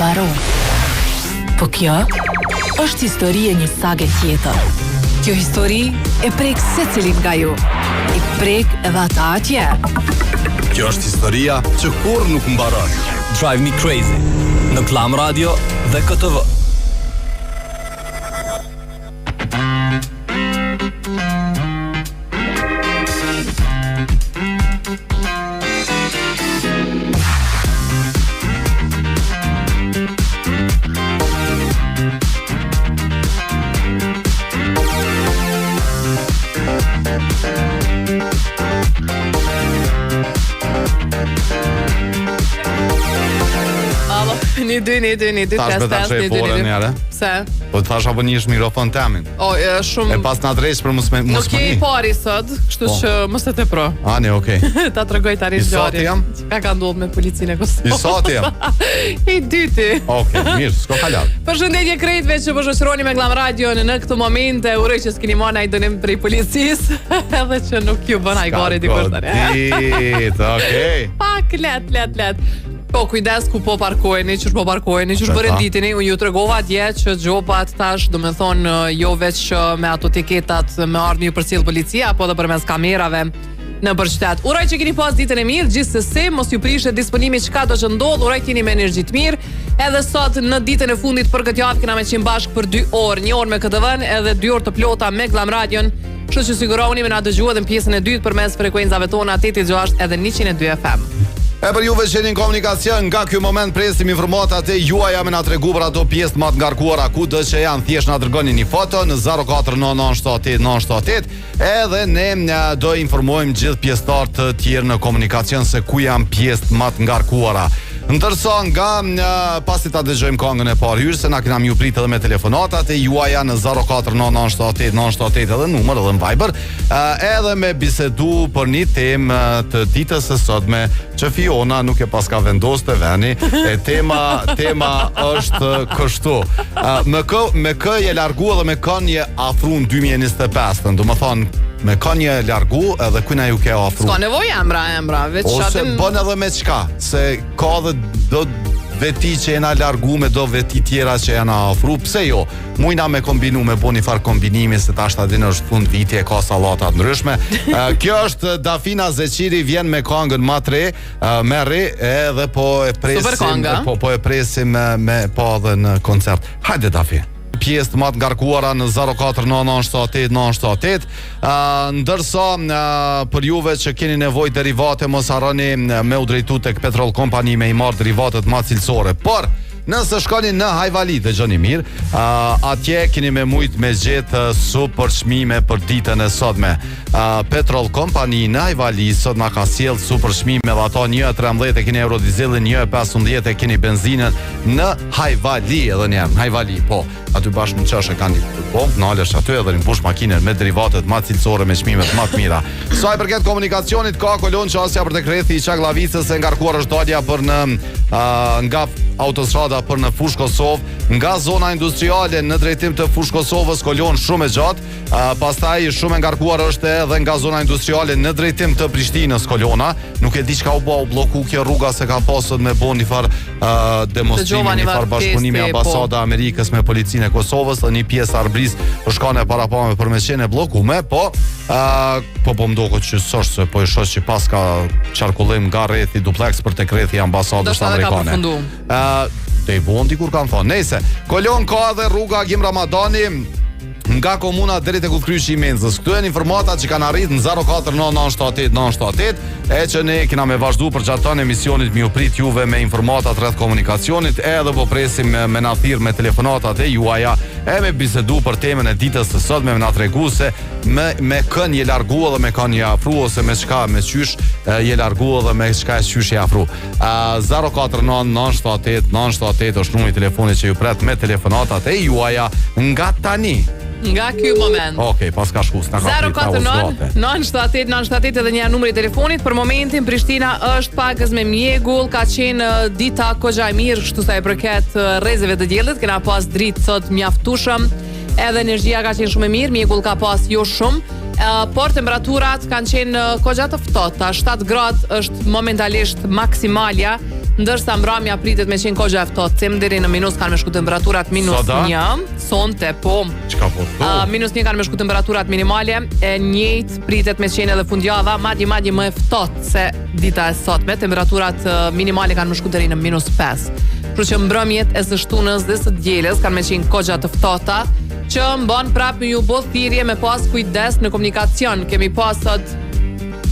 mbaron. Po kjo është histori e një sage tjetër. Kjo histori e prek secilin nga ju. I prek edhe ata atje. Kjo është historia që kurrë nuk mbaron. Drive Me Crazy në Klan Radio dhe KTV. Alo, një, dy, një, dy, një, dy, Tash test, be ta test, shoj një, dy, porën një, dy. njëherë. Pse? Po të thash apo një është mikrofon temin. O, e, shumë... E pas na drejsh për mos me mos Nuk je i pari sot, kështu Po. që mos e tepro. Ani, okej. Ta tregoj tani I sati ngjarjen. jam? Çka ka ndodhur me policinë e Kosovës? I sati jam. I dyti. Okej, mirë, s'ka kalal. Përshëndetje krejtve që po shoqëroni me Glam Radio në këtë moment. Uroj që s'keni marrë ndonjë dënim prej policisë, edhe që nuk ju bën ai gare dikush tani. Ditë, okej. Pak let, let, let. Po kujdes ku po parkojeni, qysh po parkojeni, qysh po renditeni. Unë ju tregova dje që gjopat tash, do me thonë jo veç që me ato tiketat me ardhmë ju përcjell policia, apo edhe përmes kamerave nëpër qytet. Uroj që keni pas ditën e mirë, gjithsesi mos ju prishet disponimi çka do që ndodh, uroj të jeni me energji të mirë. Edhe sot në ditën e fundit për këtë javë kena me qenë bashkë për 2 orë, një orë me KTV-n edhe 2 orë të plota me Glam Radion. Kështu që sigurohuni me na dëgju edhe në pjesën e dytë përmes frekuencave tona 86 edhe 102 FM. E për juve që jeni në komunikacion, nga ky moment presim informatat e juaja me na tregu për ato pjesë më të ngarkuara ku do që janë, thjesht na dërgoni një foto në 049978 978 edhe ne e, do informojmë gjithë pjesëtarët të tjerë në komunikacion se ku janë pjesët më të ngarkuara. Ndërsa nga e, pasi ta dëgjojmë këngën e parë hyrëse, na kena m'ju prit edhe me telefonatat e juaja në 049978 978 edhe numër edhe në Viber, e, edhe me bisedu për një temë e, të ditës së sotme që Fiona nuk e paska vendosur të veni, e tema tema është kështu. E, Me kë me kë je largu edhe me kënd je afru në 2025-ën, do të thonë me kënd je largu edhe kujna ju ke afru. S'ka nevojë emra, emra, veç Ose atë bën edhe me çka, se ka dhe do veti që jena largu me do veti tjera që jena afru, pse jo? Mujna me kombinu, me bo një farë kombinimi, se tash ta din është fund viti e ka sallata të ndryshme. Eh, Kjo është Dafina Zeqiri vjen me këngën Matre, eh, Merri, edhe po e Super presim, kënga. po po e presim me, me pa edhe në koncert. Hajde Dafi pjesë më të ngarkuara në 049978 978. Ë ndërsa ë, për juve që keni nevojë derivate mos harroni ë, me u drejtu tek Petrol Company me i marr derivatet më cilësore. Por Nëse shkoni në Hajvali, dëgjoni mirë, ë, atje keni me mujt me gjetë ë, super çmime për ditën e sotme. Ë, Petrol Company në Hajvali sot na ka sjell super çmime dhe ato 1.13 e keni euro dizelin, 1.15 e keni benzinën në Hajvali edhe një herë, në Hajvali, po. Aty bashkë në qoshe kanë një pompë, nalesh aty edhe mbush makinën me derivatet më cilësore, me çmimet më të mira. Sa i përket komunikacionit, ka kolon qasja për tek rrethi i Çagllavicës e ngarkuar është dalja për në uh, nga autostrada për në Fushë Kosovë, nga zona industriale në drejtim të Fushë Kosovës kolon shumë e gjatë, uh, pastaj shumë e ngarkuar është edhe nga zona industriale në drejtim të Prishtinës kolona. Nuk e di çka u bë, u blloku kjo rruga se ka pasur me bo një far uh, demonstrimi, Dëgjova një një far farë bashkëpunimi testi, po. ambasada e Amerikës me policinë e Kosovës dhe një pjesë e Arbrisë është kanë e parapame për me qenë e bllokume, po uh, po po më duket që s'është se po e shoh që pas ka qarkullim nga rrethi duplex për tek rrethi i ambasadës Ndoshta edhe ka amerikane. përfundu. Ë, te i vonë dikur kanë thonë. Nejse, kolon ka edhe rruga Agim Ramadani nga komuna deri te udhkryqi i Menzës. Këto janë informatat që kanë arrit në 049978 978 e që ne kena me vazhdu për gjatë tonë emisionit mi u prit juve me informatat rreth komunikacionit edhe po presim me, me na thirr me telefonatat e juaja e me bisedu për temën e ditës së sotme me na tregu se me me kën je largu edhe me kën je afru ose me çka me qysh e, je largu edhe me çka e qysh je afru. Uh, 049 978 978 është numri i telefonit që ju pret me telefonatat e juaja nga tani. Nga ky moment. Okej, pas ka shku, s'na ka prit, na u 049 zgate. 978 978 edhe një numri i telefonit. Për momentin Prishtina është pakës me mjegull, ka qenë eh, dita goxha e mirë, kështu sa i përket eh, rrezeve të diellit, kena pas dritë sot mjaftueshëm. Edhe energjia ka qenë shumë e mirë, mjegull ka pas jo shumë, eh, por temperaturat kanë qenë eh, goxha të ftohta, 7 gradë është momentalisht maksimalja. Ndërsa mbrëmja pritet me qenë kogja e ftohtë, cim deri në minus kanë me shku temperaturat minus Sot, a? 1, sonte po. Çka po thu? Uh, minus 1 kanë me shku temperaturat minimale, e njëjtë pritet me qenë edhe fundjava, madje madje më e ftohtë se dita e sotme, temperaturat uh, minimale kanë me shku deri në minus 5. Kështu që mbrëmjet e së shtunës dhe së dielës kanë me qenë kogja të ftohta, që mban prapë me ju bo thirrje me pas kujdes në komunikacion. Kemi pas sot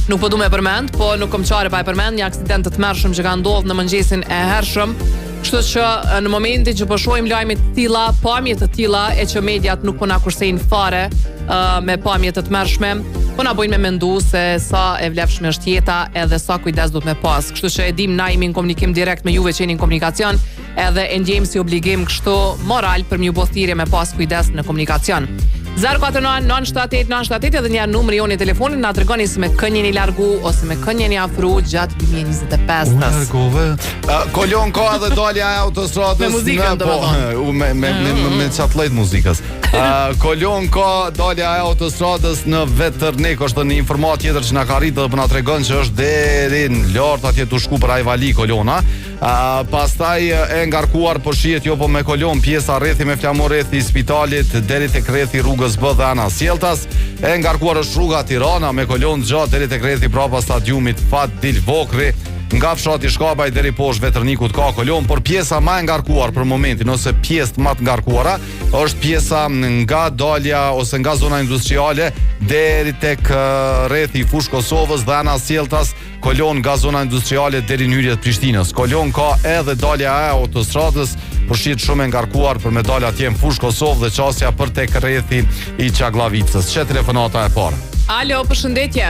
Nuk po du me përmend, po nuk kom qare pa e përmend një aksident të tmerrshëm që ka ndodhur në mëngjesin e hershëm. Kështu që e, në momentin që po shohim lajme të tilla, pamje të tilla e që mediat nuk po na kursejnë fare uh, me pamje të tmerrshme, po na bojnë me mendu se sa e vlefshme është jeta edhe sa kujdes duhet me pas. Kështu që e dim na jemi në komunikim direkt me juve që jeni në komunikacion, edhe e ndjejmë si obligim kështu moral për m'ju bo thirrje me pas kujdes në komunikacion. 049 978 978 edhe një numri jonë i telefonit na tregoni se me kën jeni largu ose me kën jeni afru gjatë 2025-s. Largove. Uh, Kolon ka edhe dalja e autostradës Me muzikën, në- po, domethënë. u, me me me me, me çat lloj të muzikës. Uh, Kolon ka dalja e autostradës në Vetërnik, është një informatë tjetër që na ka arritur dhe po na tregon që është deri në lart atje tu shku për Ajvali kolona. Uh, pastaj e ngarkuar po shihet jo po me kolon pjesa rrethi me flamur rrethi i spitalit deri tek rrethi i rrugës B dhe anasjelltas. E ngarkuar është rruga Tirana me kolon gjatë deri tek rrethi prapa stadiumit Fadil Vokrri. Nga fshati Shkabaj deri poshtë Vetërnikut ka kolon, por pjesa më e ngarkuar për momentin ose pjesë më të ngarkuara është pjesa nga dalja ose nga zona industriale deri tek eh, rrethi i Fushë Kosovës dhe anasjelltas Kolon nga zona industriale deri në hyrje të Prishtinës. Kolon ka edhe dalja e autostradës, por shihet shumë e ngarkuar për me dalë atje në Fushë Kosovë dhe qasja për tek rrethi i Çagllavicës. Çe telefonata e parë. Alo, përshëndetje.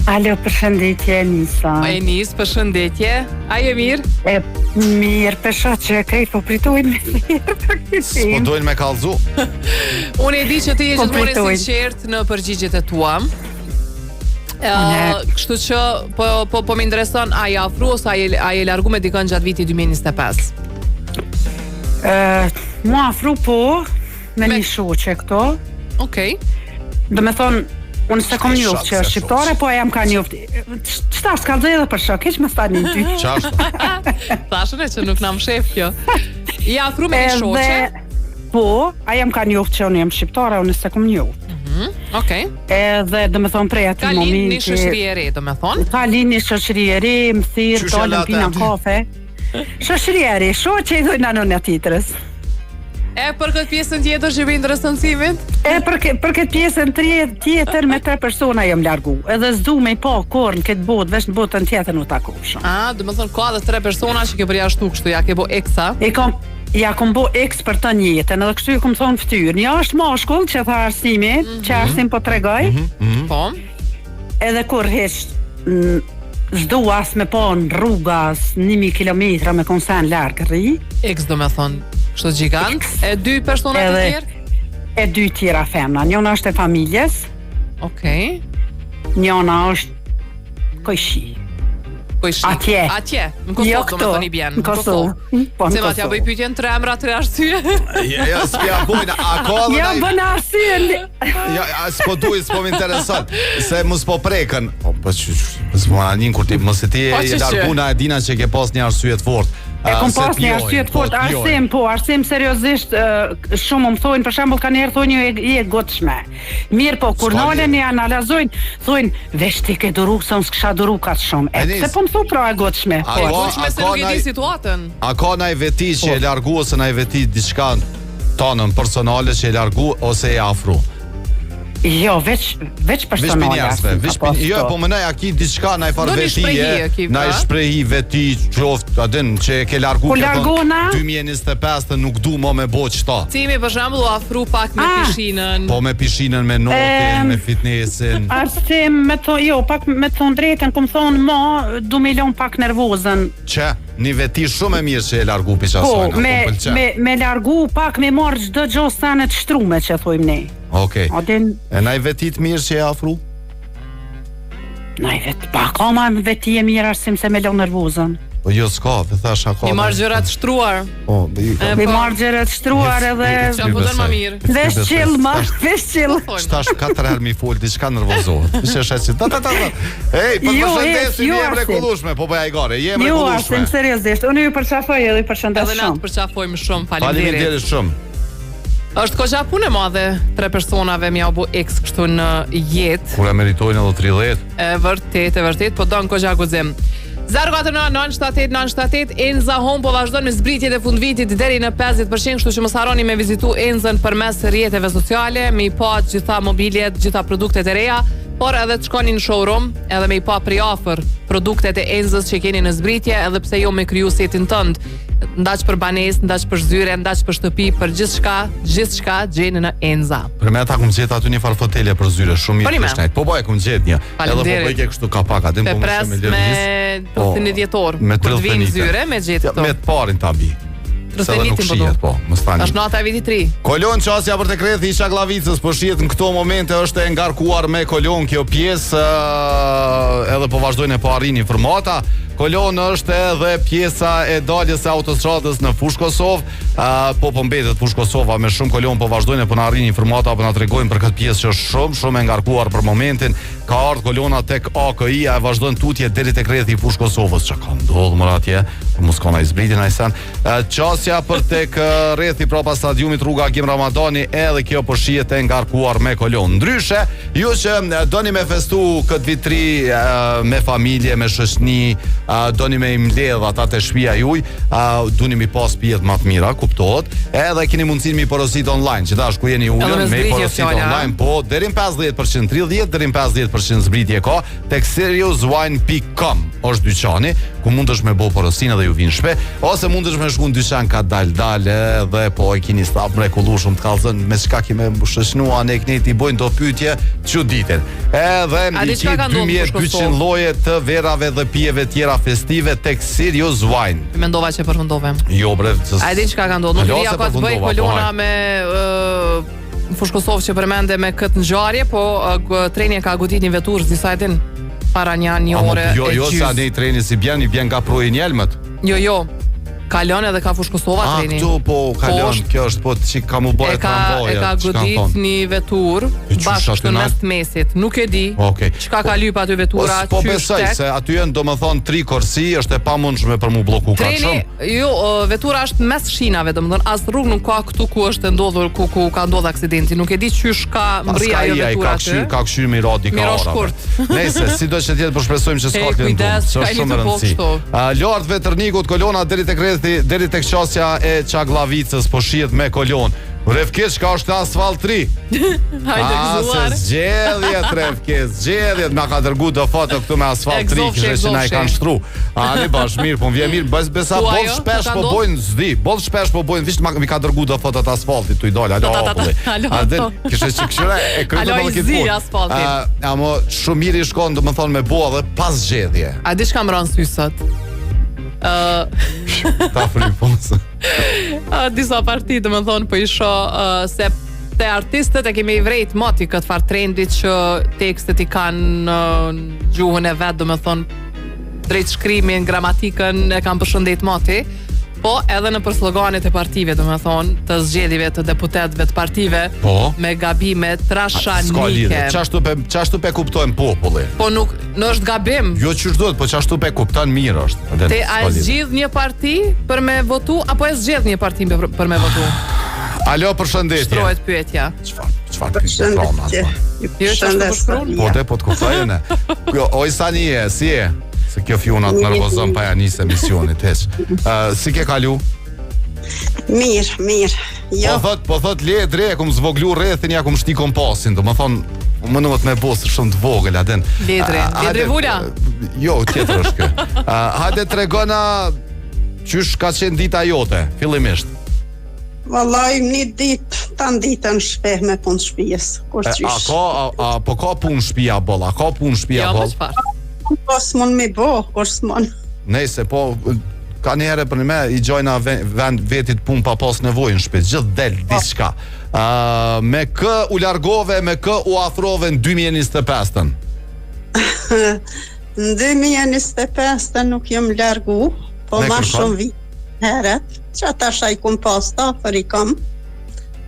Alo, përshëndetje Nisa. Po e nis, përshëndetje. A je mirë? E mirë, për shoh që krejt po pritojnë me thirrë për këtë Po temë. dojnë me kallzu? Unë e di që ti je Po gjithmonë e pritojnë. sinqert në përgjigjet e tua. Ë, kështu që po po po më intereson a je afru ose a je a je largu me dikën gjatë vitit 2025. Ë, Mu afru po me, Me- një shoqe këto. Okej. Do me thonë, unë se kom Shte njoft shok, që është se shqiptare, po e jam ka njoft. Qëta s'ka dhë edhe për shok, hiq më thani ty. Çashtu. Thashën e që nuk na mshef kjo. Je afru me një shoqe? po, a jam ka njoft që unë jam shqiptare, unë se kom njoft. Okej. Edhe do me thonë prej Ka atij lind një momenti. shoqëri e re, do me thonë. Ka lind një shoqëri e re, më thirr, Qysh ja dolëm la pina atë? kafe. Shoqëri e re, shoqe i thojnë anën e tjetrës. E për këtë pjesën tjetër që më intereson Simit? E për, ke, për këtë pjesën tre, tjetër me tre persona jam largu. Edhe s'du me i pa kur në këtë botë, veç në botën tjetër nuk takofshëm. A, do me thonë ka edhe tre persona që ke përjashtu kështu, ja ke bo eksa. I kom ja kom bo eks për të jetën, edhe kështu i kom thonë fytyrë. Një është mashkull që tha Arsimi, mm Mhm. -hmm. që Arsim po tregoj, mm -hmm. Po. edhe kur hiq n- s'du as me pa në rruga, as 1000 kilometra me konsen larg rri, X do me thonë, kështu gjigant. E dy persona të Edhe- tjerë? e dy tjera femna. Njëna është e familjes, Okej. njëna është kojshi. Po ishi. Atje. Atje, në Kosovë, Jo do me këto, thonë i bjen. në Kosovë. Po, në Se ma t'ja Kosovë. bëj pyetjen tre emra, tre arsye. Ja, ja, s'pja bojnë, a ka edhe Jo, naj- bën arsye. Ja, ja, s'po duj, s'po më intereson Se mos po prekën Po, po, që, që, s'po na nin kur ti Mos e ti Po, e që, që. largu na e dina që ke pas një arsye të fortë E Ah, kom se pas të një jojnë, arsye të po, fortë, të jojnë. arsim, po, arsim seriozisht ë, shumë më thonë, për shembull kanë herë thonë je, je gotshme. Mirë po, kur S'ka nalen lidhje. e analizojnë, thonë veç ti ke duru se unë s'kisha duru kaq shumë. E Enis. pse po më thu pra e gotshme? A Po, ka- Gotshme se a ka nuk e di naj- situatën. A ka naj veti që e largu ose naj veti diçka tanën personale që e largu ose e afru? Jo, veç veç Veç për personale. njerëzve, arsim veç ka për pas jo, këto. po mënoj a ki diçka naj farë Do një veti, shprehi e ki, naj pra? shprehi veti qoftë, a din që e ke largu Po ke thonë, largona? 2025 nuk du më me bo qëta. Simi për shembull u afru pak me Ah. pishinën. Po me pishinën, me notin, Em, me fitnessin. Arsim, me thonë, jo, pak me thonë drejtën, kum thonë mo, du me lon pak nervozën. Që, një veti shumë e mirë që e largu për Po, qasajna, po me, më pëlqen. me, me largu pak, me marrë çdo gjë sene të shtrume që thojmë ne. Okej. A din, E naj veti të mirë që e afru? Naj vet, pa ka ma veti e mirë arsim se me lon nervozën. Po jo s'ka, të thash a ka. Mi marr gjërat shtruar. Po, i E, Mi po. marr gjërat shtruar edhe Qa po don më mirë? vesh qill ma, vesh qill. Tash katër herë mi fol diçka nervozohet. Ishte shëqi. Ta ta ta. ta. Ej, po të Jo, përshëndesim, jo, je e Arsim. mrekullueshme, po bëj ai gare, je e Jo, mrekullueshme. Arsim, seriozisht, unë ju përqafoj edhe ju përshëndes Edhe na të shumë. përqafojmë shumë, faleminderit. Faleminderit shumë. Është koxha punë e madhe tre personave me jau bo X kështu në jetë. Kur e meritojnë edhe 30. E vërtet, e vërtet, po don koxha guxim. 049 978 978 Enza Home po vazhdon me zbritjet e fundvitit deri në 50%, kështu që mos harroni me vizitu Enzën përmes rrjeteve sociale, me i pa të gjitha mobiljet, të gjitha produktet e reja, por edhe të shkoni në showroom, edhe me i pa prej afër produktet e Enzës që keni në zbritje, edhe pse jo me kriju setin tënd. Ndaç për banesë, ndaç për zyre, ndaç për shtëpi, për gjithçka, gjithçka gjeni në Enza. Për me ata kum gjetë aty një farë fotele për zyre, shumë mirë Për ime. kështu. Po po e kum gjetë një. Edhe po Faleminderit. bëjke kështu kapak, atë Pe po më pres shumë me lëviz. Po, 31 dhjetor. Me Kur të vinë 31. zyre me gjetë Ja, këto. me të parin ta bi. Se edhe nuk 31-in po shihet, du. po, mos tani. Është nata e vitit 3. Kolon qasja për të krethi i Shaklavicës po shihet në këto momente është e ngarkuar me kolon kjo pjesë ë, edhe po vazhdojnë e po arrin informata. Kolon është edhe pjesa e daljes së autostradës në Fushë Kosovë, ë, po po mbetet Fushë Kosova me shumë kolon po vazhdojnë e po na arrin informata po na tregojnë për këtë pjesë që është shumë shumë e ngarkuar për momentin. Ka ardhur kolona tek AKI-ja e vazhdon tutje deri tek rrethi i Fushë Kosovës. Çka ka ndodhur më atje? Mos ka na i zbritin ai sen. Ë, Qasja për tek ë, rrethi prapa stadiumit rruga Agim Ramadani edhe kjo po shihet e ngarkuar me kolon. Ndryshe, ju që ë, doni me festu këtë vit të ri ë, me familje, me shoqni, ë, doni me i mbledh ata te shtëpia juaj, ë, doni mi pas pijet më të mira, kuptohet. Edhe keni mundësinë mi porosit online, që tash ku jeni Edhe ulën me me i zbritje porosit fjala, a? online, po deri në 50%, 30 deri në 50% zbritje ka tek seriouswine.com është dyqani ku mundesh me bo porosinë dhe ju vinë shpe ose mundesh me shku në dyqan ka dal dal edhe po e kini staf mrekullueshëm të kallzon me çka ki me shoqnua ne këne ti bojnë do pyetje çuditin. Edhe A i di ki çka ka ndodhur në 2200 Kosovë? lloje të verave dhe pijeve tjera festive tek Serious Wine. Mendova që përfundove. Jo bre, s- A e di çka ka ndodhur? Nuk Alo, di a se ka të bëj përfundova, po, kolona hajde. me ë Fushë Kosovë që përmende me këtë ngjarje, po ë, g- treni e ka godit një veturë, s'di sa e din, para një një Ama, ore jo, e jo, gjysmë. sa ne i treni si bjen, i bjen nga proi njelmët. Jo, jo. Kalon edhe ka Fushë Kosova A, treni. këtu po kalon, Poshtë. kjo është po që ka mu bërë E ka e ka godit një veturë E qysh bashkë aty kështu në nalt? mes të mesit. Nuk e di. Okej. Çka ka lyp aty Po, vetura, po qysh besoj tek. se aty janë domethënë tri korsi, është e pamundshme për mu blloku kaq Treni, shumë. jo, ë, vetura është mes shinave, domethënë as rrugë nuk ka këtu ku është e ndodhur, ku ku ka ndodhur aksidenti. Nuk e di qysh ka mbri Pas ka ajo i, ai vetura ka aty. këshyr, ka këshyr mi radi ka Miro ora. shkurt. Nëse sido që të jetë, po shpresojmë që s'ka E, të lëndum, kujdes, se ka është një shumë e të po rëndësi. kështu. A, Lart Vetërnikut kolona deri tek rrethi, deri tek qasja e Çaglavicës po shihet me kolon. Refkesh ka është asfalt 3. Hajde A, gëzuar. se zgjedhjet, Refke, zgjedhjet, na ka dërgu do foto këtu me asfalt 3, Egzofshi, kishte që na i egzofshi. kanë shtru. A, ne bash mirë, po më vjen mirë, bes besa Ku boll ajo? shpesh Ku ka po ndodhur? bojnë, s'di, boll shpesh po bojnë, vish ma, mi ka dërgu do foto të asfaltit, tu i dal, alo Ta, ta, ta, populli. alo, A din, ato. kishte që këshyra e kryetëm Alo, edhe i këtë zi punë. asfalti. A, amo shumë mirë i shkon, domethënë me bo edhe pas zgjedhje. A di çka më rënë sy sot? Ë, Ta fry po. ë, disa parti, domethënë, po i shoh ë, se te artistët e kemi vrejt moti këtë farë trendit që tekstet i kanë ë, në gjuhën e vet, domethënë drejt shkrimin, gramatikën e kanë përshëndet moti. Po edhe në për sloganet e partive, domethënë, të zgjedhjeve të deputetëve të partive Po. me gabime S'ka lidhje. trashanike. Çashtu pe çashtu pe kuptojmë populli. Po nuk, në është gabim. Jo qysh duhet, po çashtu pe kupton mirë është. A din, Te a s'ka e lidhje. zgjidh një parti për me votu apo e zgjedh një parti për, për me votu? Alo, përshëndetje. Shtrohet pyetja. Çfarë çfarë pyetje prona? Përshëndetje. Jo, që është po shkruan? Po te po të kuptoj unë. Jo, oj Sani je, si je? Se kjo Fiona të nervozon pa ja nis emisionit hiç. Ë, si ke kalu? Mirë, mirë. Jo, Po thot, po thot le dre, kum zvoglu rrethin, ja kum shti kompasin, domethënë më nuk me bosë shumë të vogël, a din. Ledri, A, Ledri hajde, Vula. Jo, tjetër është ky. Ë, hajde tregona qysh ka qenë dita jote, fillimisht. vallai një ditë, tan ditën shpeh me punë shtëpisë, kur E, A qysh. ka a, a po ka punë shtëpia boll, a ka punë shtëpia Jo, më boll? çfarë? Po s'mund me bo, kur s'mund. Nëse po ka një herë për me i gjojna ve- vend vetit punë pa pas nevojë në shtëpi, gjithë del diçka. Ë me kë u largove, me kë u afrove në 2025-ën? Në 2025 nuk jam largu. Po Me ma kërkon? shumë vite heret, që tash ai kum pas afër i kam,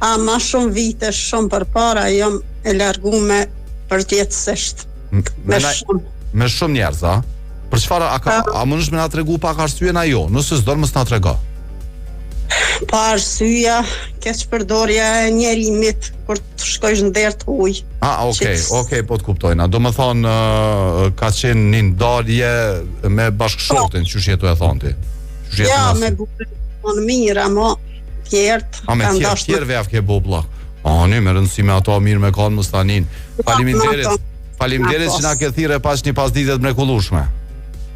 a ma shumë vite shumë përpara jam e largume përgjithsisht. Me, Me na- shumë. me shumë njerëz, a? Për çfarë a ka a mundesh me na tregu pak arsyen ajo? Nëse s'don mos na trego. Pa arsyeja, keqpërdorja e njerimit kur të shkojsh në derë të huj. Ah, okay, Që- okay, po të kuptojna. Do më thonë, ë, ka qenë një ndarje me bashkëshortin, qysh je tu e thonë ti? Qysh je tu Ja, na me burrin unë mirë, ama tjerët A me kanë tjerë, dashur tjerëve ja ke bo bllok. A ne me rëndësi me ato mirë me kanë mos tanin. Faleminderit. ato. Faleminderit Na që na pos. ke thirrë pas një pasdite të mrekullueshme.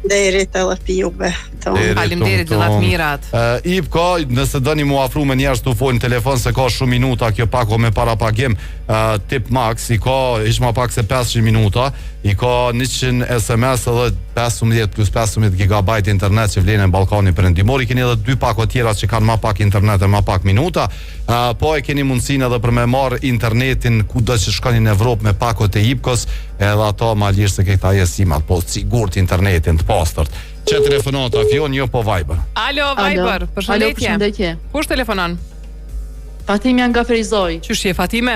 Derit edhe pi juve. tonë. Deri, Faleminderit, tung, gjitha të tung. mirat. Ë, Ipko, nëse doni mu afru me njerëz të folin në telefon se ka shumë minuta kjo pako me parapagim, uh, Tip Max i ka hiç ma pak se 500 minuta, i ka 100 SMS edhe 15 plus 15 GB internet që vlen në Ballkanin Perëndimor, i keni edhe dy pako tjera që kanë ma pak internet e ma pak minuta. Uh, po e keni mundësinë edhe për me marr internetin kudo që shkoni në Evropë me pakot e Ipkos, edhe ato ma lirë se këta jesimat, po sigurt internetin të pastërt. Që telefonata Fion, jo po Viber. Alo Viber, Alo, përshëndetje. përshëndetje. Kush telefonon? Fatimja nga Ferizoj. Qysh je Fatime?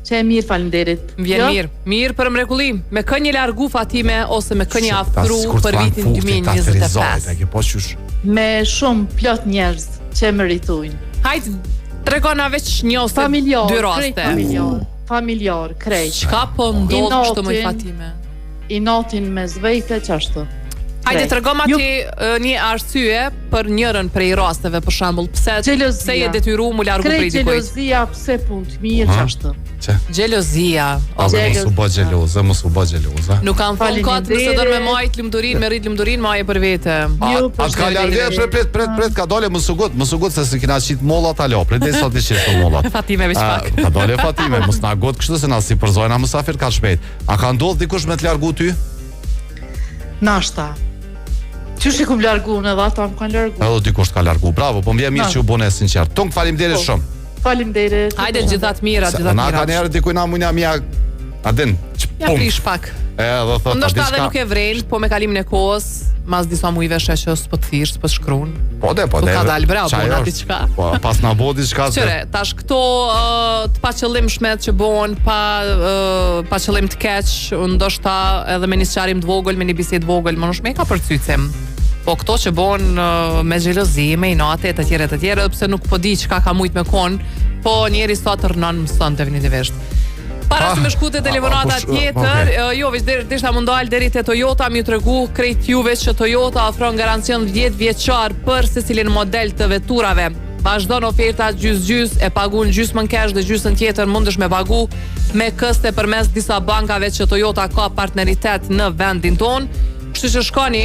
Që e mirë, faleminderit. Më vjen Jo? mirë. Mirë për mrekulli. Me kë një largu Fatime ose me kë një Ta afru sikur për vitin Frankfurtit, ta Ferizojt, 2025? E ke po qysh. Me shumë plot njerëz që e meritojnë. Hajt, tregona veç një ose Familjar, dy krejt raste. familjar, familjar, krejt. Çka po ndodh kështu më Inatin. Fatime? I natin mes vete qashtu. Hajde Krejt. tregoma Ju- ti e, një arsye për njërën prej rasteve, për shembull, pse Xhelozia. pse je detyru mu largu prej Krejt dikujt? xhelozia, pse punë të mirë Aha. qashtu. Çe? Xhelozia. A Okej. mos u bë xheloze, mos u bë xheloze. Nuk kam thonë kot nëse don me majt lumturinë, me rrit lumturinë, maje për vete. A, Ju a të ka largë, përshëndetje. pret, pret, pret, pret, ka dole, mos u gut, mos u gut se se kina qit mollat alo, pret deri sa të qit mollat. Fatime veç A, pak. Ka dole Fatime, mos na gut kështu se na si përzojna musafir ka shpejt. A ka ndodh dikush me të largu ty? Nashta. Qysh i kum largu unë edhe ata më kanë largu. Edhe dikush të ka largu. Bravo, po më vjen mirë Na. që u bune sinqert. Tung faleminderit Po. shumë. Faleminderit. Hajde gjitha të mirat, Se gjitha të na ka mirat. njerë dikujt na mujna mja A din, që Ja pum. prish pak. Edhe thot, a di Ndoshta edhe çka? nuk e vren, po me kalimin e kohës, mas disa muajve sheh që s'po të thirr, s'po të shkruan. Po de, po Po de. ka dalë, bravo, Qa na është? diçka. Po, pas na bo diçka. se- Qëre, tash këto uh, të paqëllimshme që bëhen pa uh, pa qëllim të keq, ndoshta edhe me një sqarim të vogël, me një bisedë të vogël, më është me ka përcycim. Po këto që bëhen uh, me xhelozi, me inate e të tjera e të tjera, edhe pse nuk po di çka ka mujt me kon, po njeri sa të rrnon mëson definitivisht. Para Ah, se me shku te telefonata a, po sh- tjetër, okej. e, jo, veç der, desha më ndal deri te Toyota, më ju tregu krejt juve që Toyota ofron garancion 10 vjeçar për secilin model të veturave. Vazhdon oferta gjys gjys, e pagun gjysmën cash dhe gjysmën tjetër mundesh me pagu me këste përmes disa bankave që Toyota ka partneritet në vendin ton. Kështu që shkoni,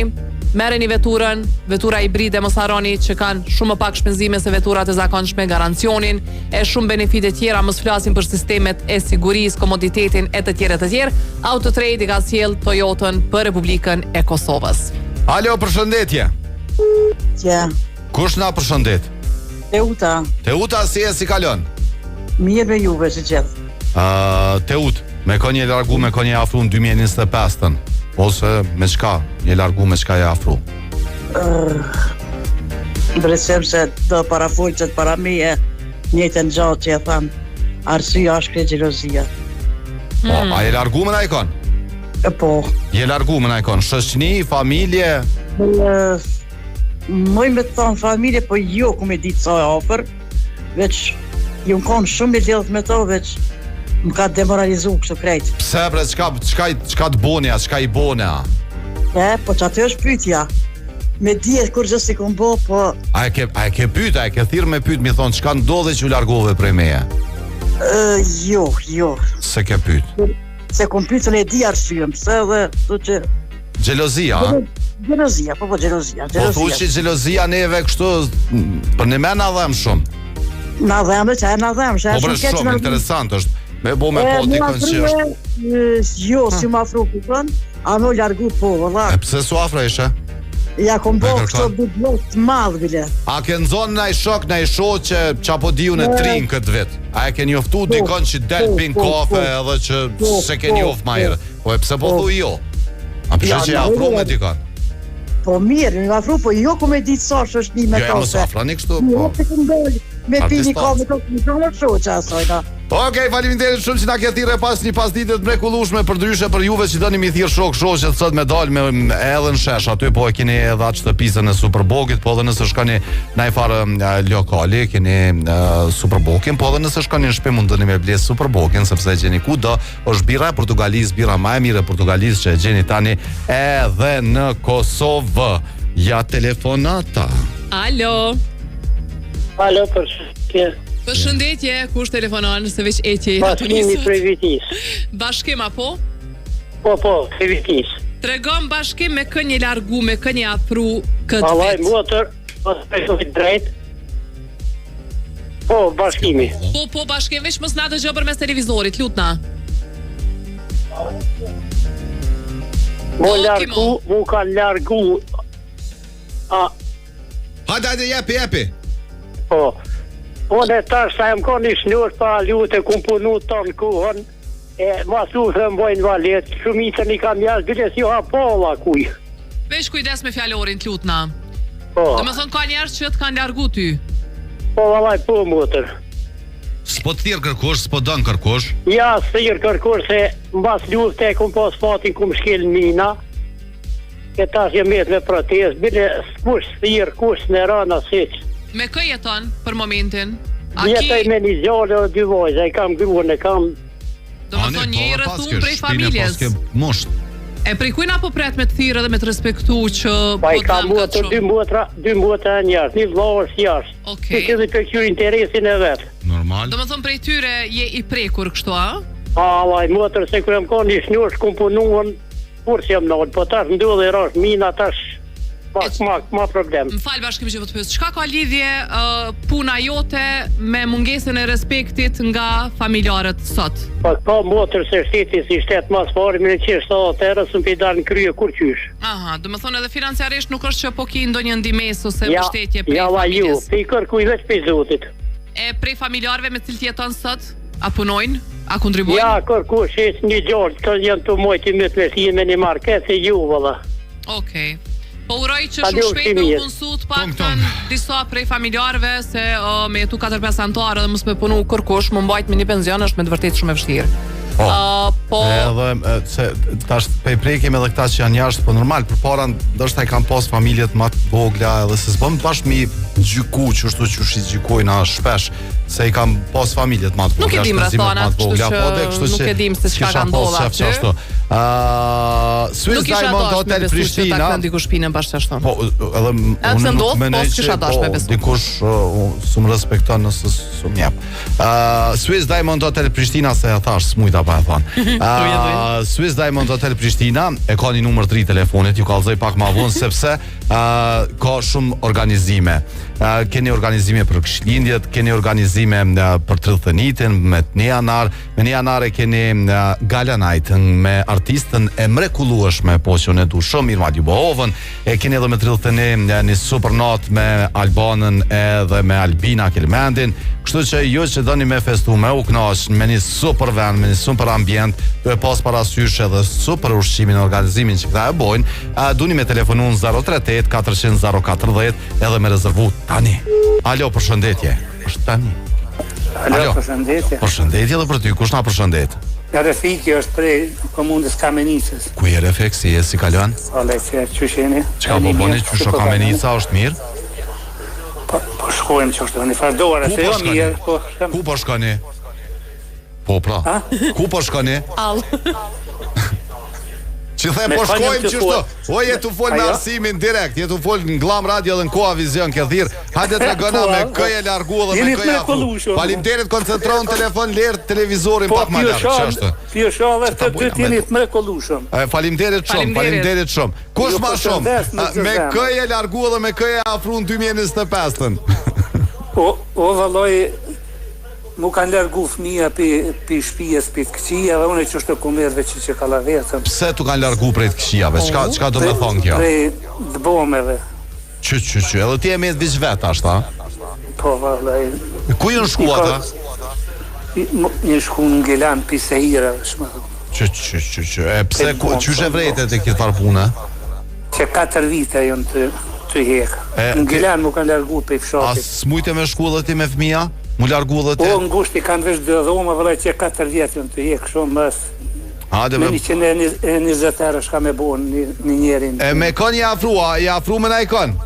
merreni veturën, vetura hibride mos harroni që kanë shumë më pak shpenzime se veturat e zakonshme, garancionin e shumë benefite tjera, mos flasim për sistemet e sigurisë, komoditetin e të tjera e të tjerë. Autotrade i ka sjell Toyotën për Republikën e Kosovës. Alo, përshëndetje. Ja, Kush na përshëndet? Teuta, Teuta si e si kalon? mirë me juve që gjithë. Uh, Teut, me ka një largu, me ka një afru në 2025-ën Ose me çka, një largu me çka e afru Mbresem se do parafolqet para mi e njëjtën gjë që e thanë. Arsyeja është krejt xhelozia. Po, a je largu me najkon? E po, Je largu me najkon, shoqni, familje e, muj me të thonë familje, po jo ku me ditë sa e afër, veç ju më konë shumë i lidhët me to, veç më ka demoralizu kështu krejt. Pse bre, çka, çka, çka të boni a, çka i bone a? E, po që aty është pyetja. Me dihet kur gjë si kom bo, po A e ke, a e ke pyet, a e ke thirr me pyet, mi thonë çka ndodhi që u largove prej meje? e, jo, jo. Se ke pyet. Se kom pyetën e di arsyen, pse edhe kështu që Xhelozia, a? Xhelozia, po po xhelozia, Po xhelozia. thu që xhelozia neve kështu m, për në mena dhem shumë. Na dhemë, që e na dhemë, që e Po bre shumë keq shumë na interesant është. Me bo me E, po mu dikën që afrue, është. e, Jo, si më afru kupton, a më largu po, vëlla. E pse su afra ishe? Ja kom bo Me kërkon. kështu dy blok të madh bile. A ke nxonë naj shok, naj shoqe që apo di unë e tri në këtë vit? A e ke njoftu dikon që del po, pin po, kafe po. edhe që Po, se ke po, njoft ma po. herë? Po e pse po Po. thu jo? A pse Ja, që e na, afru jo. me dikon? Po mirë, më afru, po jo ku me ditë sa është një me Jo, to. mos afroni kështu, Po. po. Jo, të ndol, me Pa pi një distancë. kafe to, më shumë shoqa asaj, da. Okej, faleminderit shumë që na ke thirrë pas një pasdite të mrekullueshme për ndryshe për juve që doni mi thirr shok shoqet sot me dal me edhe në shesh aty po e keni edhe atë shtëpisën e Superbokit, po edhe nëse shkoni në ai farë eh, lokali keni eh, Superbokin, po edhe nëse shkoni në shtëpi mund doni me ble Superbokin sepse e gjeni kudo, është birra e Portugalisë, birra më e mirë e Portugalisë që e gjeni tani edhe në Kosovë. Ja telefonata. Alo. Alo, përshëndetje. Përshëndetje, kush telefonon se veç etje i Bashkimi Tunisut. prej Vitisë. Bashkim apo? Po, po, prej Vitisë. Tregon Bashkim me kë një largu, me kë një afru këtë Vallaj, vit. motër, po të drejt. Po, Bashkimi. Po, po, Bashkim, veç mos na dëgjoj përmes televizorit, lutna. Mu Po, largu, mu ka largu. A, Hajde, hajde, jepi, jepi. po. Unë e tash sa jam konë i shnur para lute, kum punu tonë kohën, e mas lute më bojnë valet, shumicën i kam jashtë, bile si jo ha polla kuj. Veç kujdes me fjalorin, lutna. Po, Do me thonë ka njerëz që të kanë largu ty. po vallaj, po motër. S'po të thirr kërkush, s'po dën kërkush. Ja, thirr kërkur se mbas lufte e kum pas fatin kum shkel në mina. E tash jem met me protestë, bile kush thirr, kush në rana siç. Me kë jeton për momentin? A Jetoj ki, me një djalë dhe dy vajza, i kam gruan e kam. do me thonë një i po, rrethum prej familjes. Mosht. E prej kujna po pret me të thirrë dhe me të respektu që Pa po i kam të motër, këtë dy shumë. motra, dy motra janë jashtë, një vëlla është jashtë. Okej. Okay. Secili për këqyr interesin e vet. Normal. Do me thonë prej tyre je i prekur kështu, a? A, vaj, motër, se kur jam konë i shnush, kum punuan, kur si jam nalë, po tash ndodhi rash mina, tash pak ma, ma problem. Më fal Bashkim që po të pyes, çka ka lidhje uh, puna jote me mungesën e respektit nga familjarët sot? Po ka motër se shteti si shtet mas pari me 170 euro s'm pi dal në krye kur qysh. Aha, do me thonë edhe financiarisht nuk është që po ki ndonjë ndihmesë ose Ja, mbështetje prej ja va ju, familjes. pi kërkuj veç prej Zotit. E prej familjarëve me cilët jeton sot? A punojnë? A kontribuojnë? Ja kërkush hiç një djalë, të janë të mojti me të me me një market se ju valla. Okej. Po uroj që Alo, shumë shpejt me u mirë. punësu të paktën disa prej familjarëve se uh, me jetu 4-5 anëtarë dhe mos me punu kërkush, më mbajt me një pension është me të vërtetë shumë e vështirë. Po. Uh, po Edhe e, se tash pe prekim edhe këta që janë jashtë, po normal përpara ndoshta i kanë pas familjet më të vogla edhe se s'bën bash mi gjyku qështu qysh i gjykojnë a shpesh se i kanë pas familjet më të vogla. Nuk e dim shpenzimet rrethanat, më të vogla, kështu që po dhe kështu nuk që e dim se çka s'kisha ka pas ndodhur qef aty. qashtu. Ë Swiss nuk isha Diamond dash me Hotel besu që ta Prishtina. kthen dikush shpinën bash ashtu. Po edhe m- Edhe pse unë nuk ndodh, po mendoj s'kisha që, dash me po, besu. Dikush uh, s'm respekton nëse s'm jep. Ë Swiss Diamond Hotel Prishtina se e thash, s'mujta pa e thon. Ë Swiss Diamond Hotel Prishtina e ka një numër 3 telefonit, ju kallzoj pak më vonë sepse ë ka shumë organizime. Ë keni organizime për këshlindjet, keni organizime ë, për 31-in me 1 janar, me 1 janar e keni ë, Gala Night me artistën e mrekullueshme, po që unë e du shumë Irma Ljubohovën, e keni edhe me 31 një super natë me Albanën edhe me Albina Kelmendin, kështu që ju që doni me festu, me u kënaq me një super vend, me një super ambient, du e pas parasysh edhe super ushqimin, organizimin që këta e bojnë, a, duni me telefonu në 038 400 040 edhe me rezervu tani. Alo, përshëndetje. Është tani. Alo, përshëndetje. Përshëndetje edhe për ty, kush na përshëndet? Refiki është prej komunës Kamenicës. Ku je Refik, si je, si kalon? Ale që qysh jeni? Çka po Jeni bëni, mirë, qysh si o po Kamenica, është mirë? Po, po shkojmë që është, një farë dore, Ku se po jo shkoni? mirë, po shkojmë. Ku po shkoni? Po pra. Ku po shkoni? All. Që the Me po shkojmë shkojmë që qështu. thua. O je tu fol me Ajo? arsimin direkt, je tu fol në Glam Radio dhe në Koha Vizion ke thirr. Hajde tregona Po, me po. kë je largu dhe me Jeni kë të je afru. mrekullueshëm. Faleminderit, koncentrohu në telefon, ler televizorin Po, pak më pjo larg, ç'është? Pjo shallë, të bujna dy jeni të mrekullueshëm. E, Faleminderit shumë, Faleminderit. faleminderit shumë. Kush Ju ma shumë? përshëndes me A, gjithë Me zemër. kë je largu dhe me kë je afru në 2025-ën? O, o valloj, mu kanë largu fëmija pi, pi shtëpisë, pi të këqija, dhe unë që është ku merr veç që kalla vetëm. Pse tu kanë largu prej të këqijave? Çka çka do të thonë kjo? Prej dëbomeve. Çy çy çy, edhe ti e met veç vet tash, ta? Po vallaj. Ku janë shku ata? I- mu- Një shku në Gjilan pi Sehirave, shmë thonë. Çy çy çy çy. E pse Prej ku dëbomeve, qysh e po. vrejtet e këtë farë pune? Që 4 vite janë të të hek. Në Gilan m'u kanë largu prej fshatit. A s'mujte me shku edhe ti me fëmija? M'u largu edhe ti? Po, në gusht i kanë veç dy dhoma, vëlla që 4 vjet janë të hek shumë mas. Hajde me 120 euro shka me bo një, një njerin. E me kon je afru, a je afru me naj kon?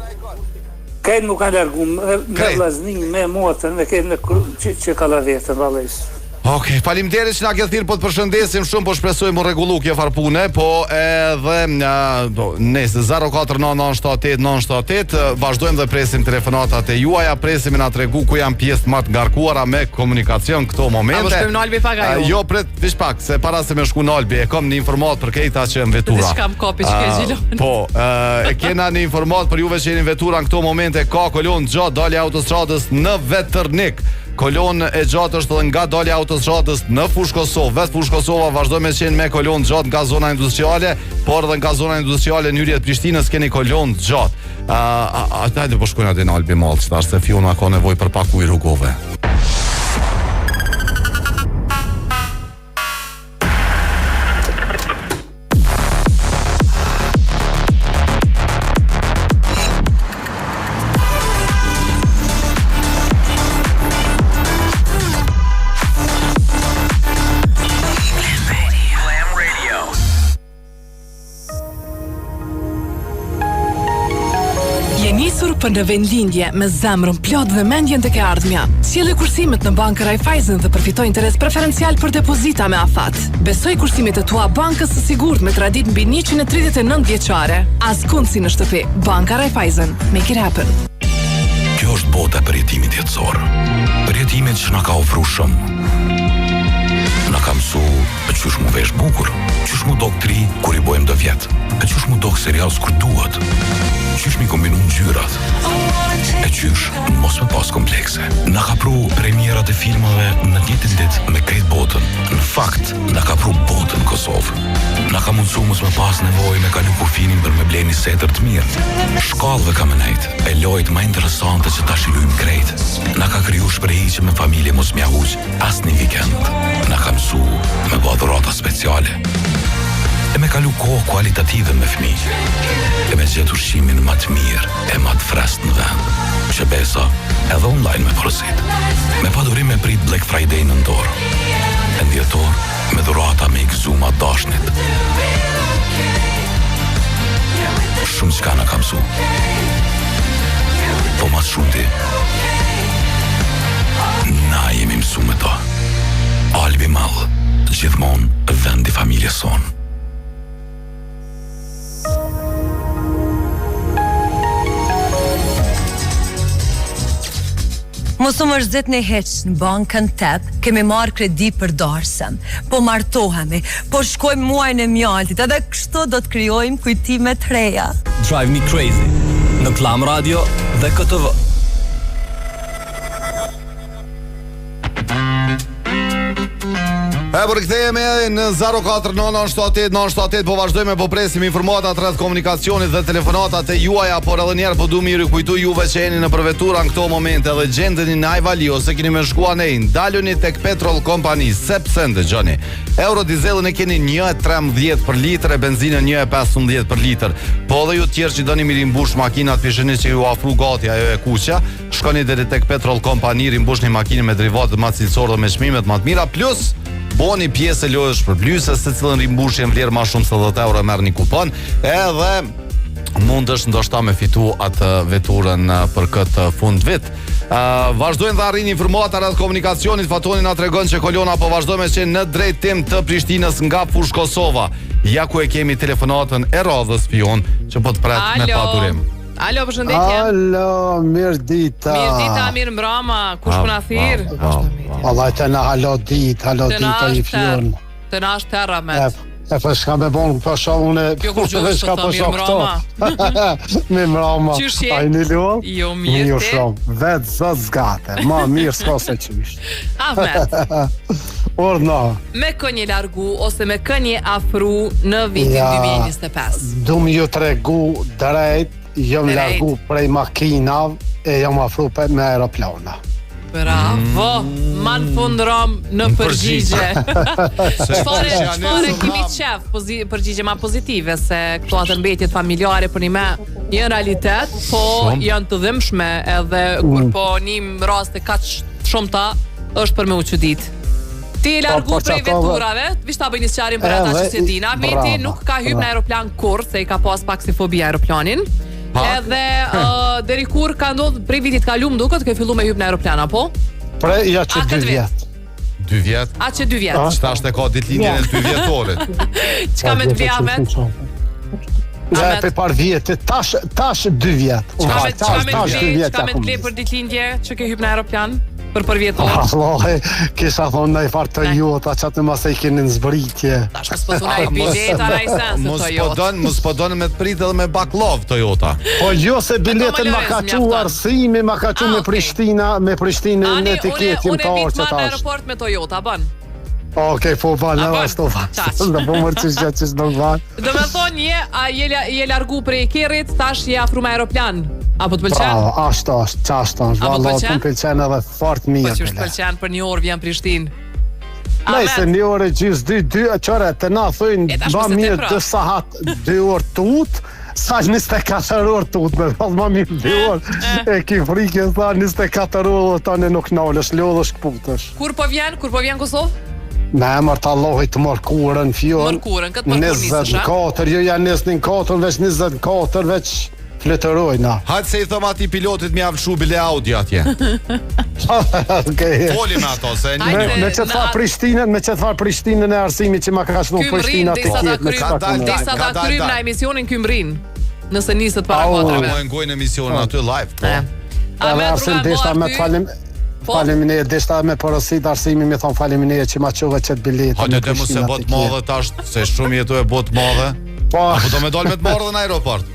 Krejt m'u kanë largu, me, me vllazni, me motër, me krejt me që, që ka la vetën, vallës. Ok, faleminderit që na ke thirr, po të përshëndesim shumë, po shpresojmë u rregullu kjo far pune, po edhe uh, po, nëse 049978 978 vazhdojmë dhe presim telefonatat e juaja, presim me na tregu ku janë pjesët më të ngarkuara me komunikacion këto momente. A po shkojmë në Albi pak ajo? Jo, prit, veç pak, se para se me shku në Albi, e kam një informatë për këta që në vetura. Diçka më kapi që ke gjilon. Po, e kena një informatë për juve që jeni në vetura në këto momente, ka kolonë gjatë dalja e autostradës në Veternik. Kolonë e gjatë është edhe nga dalja e autostradës në Fushë Kosovë. Vetë Fushë Kosova vazhdon me qenë me kolonë gjatë nga zona industriale, por edhe nga zona industriale në hyrje të Prishtinës keni kolonë gjatë. A a a hajde po shkojnë aty në Albi Mall, tash se Fiona ka nevojë për pak ujë rrugove. Je nisur për në vendlindje me zemrën plot dhe mendjen tek e ardhmja. Sjelli kursimet në Bankën Raiffeisen dhe përfito interes preferencial për depozita me afat. Besoji kursimet e tua bankës së sigurt me traditë mbi 139 vjeçare. Askund si në shtëpi. Banka Raiffeisen. Make it happen. Kjo është bota e përjetimit jetësor. Përjetimit që na ka ofru shumë. Na ka mësu E qysh mu vesh bukur, qysh mu dok t'ri kur i bojmë do vjet, e qysh mu dok serioz kur duhet, qysh mi kombinu ngjyrat, e qysh mos me pas komplekse. Na ka pru premierat e filmave në të njëjtën ditë me krejt botën. Në fakt, na ka pru botën në Kosovë. Na ka mundësu mos me pas nevojë me kalu kufinin për me ble një setër të mirë. Shkallëve ka me nejt, e lojët ma interesante që tash i lujmë krejt. Na ka kriju shprehi që me familje mos m'ja huq, Asnjë vikend na ka mësu me ba dhurata speciale e me kalu kohë kualitative me fmi e me gjetë ushqimin ma të mirë e ma të freskët në vend që besa edhe online me porosit me padurim e prit Black Friday në nëntor e në dhjetor me dhurata me i gëzu ma t'dashnit shumë çka na ka mësu po ma s'shumti Na jemi mësu me to. Albi Mall, gjithmonë vend i familjes sonë. Mos u mërzitni hiç, në bankën TEB kemi marrë kredi për darsëm. Po martohemi, po shkojmë muajin e mjaltit, edhe kështu do të krijojmë kujtime të reja. Drive Me Crazy në Klan Radio dhe KTV. E po rikthehemi edhe në 049 78 978 po vazhdojmë po presim informatat rreth komunikacionit dhe telefonatat e juaja, por edhe një herë po du me ju rikujtu juve që jeni nëpër vetura në këto momente dhe gjendeni në Ajvali ose keni me shku anej, ndaluni tek Petrol Company sepse ndëgjoni. Euro dizelin e keni 1.13 për litër e benzinën 1.15 për litër. Po edhe ju të tjerë që doni mi rimbush makinat, po shihni që ju afru gati ajo e kuqja, Shkoni deri tek Petrol Company, rimbushni makinën me derivatet më cilësore dhe me çmimet më të mira, plus boni pjesë e lojës shpërblyese, secilën rimbushje në vlerë më shumë se 10 euro merr një kupon, edhe mundesh ndoshta me fitu atë veturën eh, për këtë fund vit. Uh, vazhdojnë dhe arrijnë informata rreth komunikacionit. Fatoni na tregon që kolona po vazhdon me qenë në drejtim të Prishtinës nga Fushë Kosova. Ja ku e kemi telefonatën e radhës Fion që po të pret me padurim. Alo, përshëndetje. Alo, mirë dita. Mirë dita, mirë mbrama. Kush po na thirr? Vallai të na halo ditë, halo ditë i Fion. Të na është terr Ahmet. E po s'ka me bon, po shoh unë. Jo kur gjuhë s'ka po shoh këto. Mirë mbrama. Qysh je? A jeni lu? Jo mirë. Mirë shumë. Vetë zot zgate. Ma mirë s'ka se qysh. Ahmet. Urdhno. Me kën je largu ose me kën je afru në vitin ja, 2025? Du me ju tregu drejt, jam largu prej makinav e jam afru pe me aeroplana. Bravo. Ma në fund ram në përgjigje. Çfarë çfarë kemi qef pozi, përgjigje ma pozitive se këto atë mbetjet familjare për një me janë realitet, po Shumë. janë të dhimbshme edhe kur mm. po nim raste kaq shumta është për me u çudit. Ti je largu po, po, prej veturave, veç ta bëj një sqarim për ata që s'e dinë. Ahmeti nuk ka hyp në aeroplan kurrë, se i ka pas pak si fobi aeroplanin. Pak. Edhe uh, deri kur ka ndodh prej vitit kalum duket ke fillu me hyp në aeroplan apo? Prej ja që dy vjet. Dy vjet? A që dy vjet? Që tash e ka ditëlindjen e dy vjetorit. Çka me të bli Ahmet? Ja, për par vjet, tash tash dy vjet. Çka me çka me të bli, çka me të bli për ditëlindje që ke hyp në aeroplan? Për përvjetor. Vallahi, kisha thonë naj farë Toyota që atë mos e keni në zbritje. Tash mos po thuna i bileta na i sen se Mos po don, mos po don me të prit edhe me bakllavë Toyota. Po jo se biletën ma ka çu Arsimi, ma ka çu ah, me Prishtina, me Prishtinë në etiketin të orë që tash. Unë në aeroport me Toyota, bën. Okej, po ban, edhe ashtu ban. Do po mërë qysh gjatë qysh do ban. Do me thonë je, a je, je largu prej kerrit, tash je afru me aeroplan. Apo të pëlqen? Bravo, ashtu është, qashtu është. Valla, të më pëlqen edhe fort mirë. Po qysh të pëlqen për një orë vjen Prishtinë. Nëse një orë e gjysë, dy, dy, qëre, të na thujnë, ba mirë dy sahat, dy orë tut, sa 24 orë tut, me pas ma mirë dy orë, e ki frikë, sa 24 orë, tani nuk nalësh, lodhësh, këputësh. Kur po vjen, kur po vjen Kosovë? Me emër të Allahit të mërkurën, fjon. Mërkurën, këtë mërkurë nisësh, a? 24, jo ja nis në 4, veç 24, veç fluturojna. Hajde se i thom atij pilotit me ja lshu bile audio atje. Okej. Foli me ato se e një. Me, me qëtë farë Prishtinën, me qëtë farë Prishtinën e Arsimit që ma ka shnu Prishtina të tjetë me qëta kënë. Disa ta krymë na emisionin ky mrin. Nëse nisët para katreve. Po e ngojnë emisionin aty live, po. Edhe Arsim deshta me të falim Po. Faleminderit, deshta me porosit Arsimi me thon faleminderit që ma çove qet biletë. Hajde të mos e bë t'madhe tash, se shumë jetu e bë t'madhe. Po. Apo do me dal me të marrë në aeroport?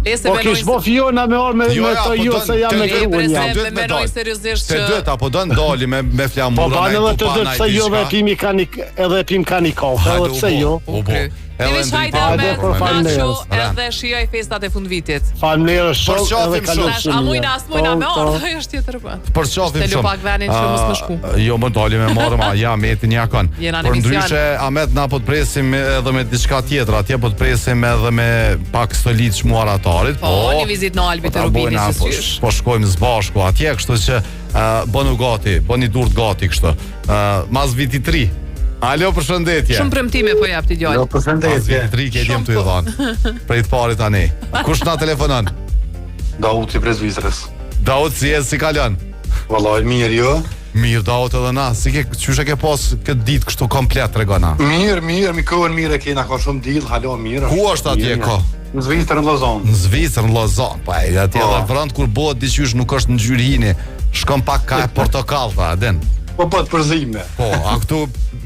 E se po kish bo Fiona me orë me jo, me to jo se jam me gruan jam. Me menoj seriozisht që Të dytë apo do ndali me me flamura Po bën edhe të dytë se jo dhe pimi kanë edhe pim kanë i kafe edhe pse jo. U bo. Edhe veç hajde me po, Nacho edhe shijoj festat e fundvitit. Faleminderit shumë edhe kalofshi. Tash a mujna as mujna me po, ardh, ajo është tjetër po. Përqafim shumë. Të pak venin që mos më shku. Jo, më dali me marrë, ma ja Ahmetin ja kon. Por ndryshe Ahmet na po të presim edhe me diçka tjetër, atje po të presim edhe me pak stoli të çmuar Atarit. Po, po një vizitë në Albi të Rubini po, si sysh. Po shkojmë së bashku atje, kështu që uh, bënu gati, bëni durt gati kështu. Uh, mas vitit të ri. Alo, përshëndetje. Shumë premtime po jap ti djalë. Jo, përshëndetje. Mas vitit të ri ke djem të i dhanë. Prej të parit tani. Kush na telefonon? Dauti prej Zvicrës. Daut si je si kalon? Vallai mirë jo. Mirë Daut edhe na, si ke qysh e ke pas këtë ditë kështu komplet tregona? Mirë, mirë, mi kohën mirë e kena ka shumë diell, hala mirë. Ku është atje ko? Në Zvicër në Lozan. Në Zvicër në Lozan, po ai atje po. edhe vrant kur bëhet diqysh nuk është ngjyrë hini, shkon pak ka e portokallta, a din? Po po të përzime. Po, a këtu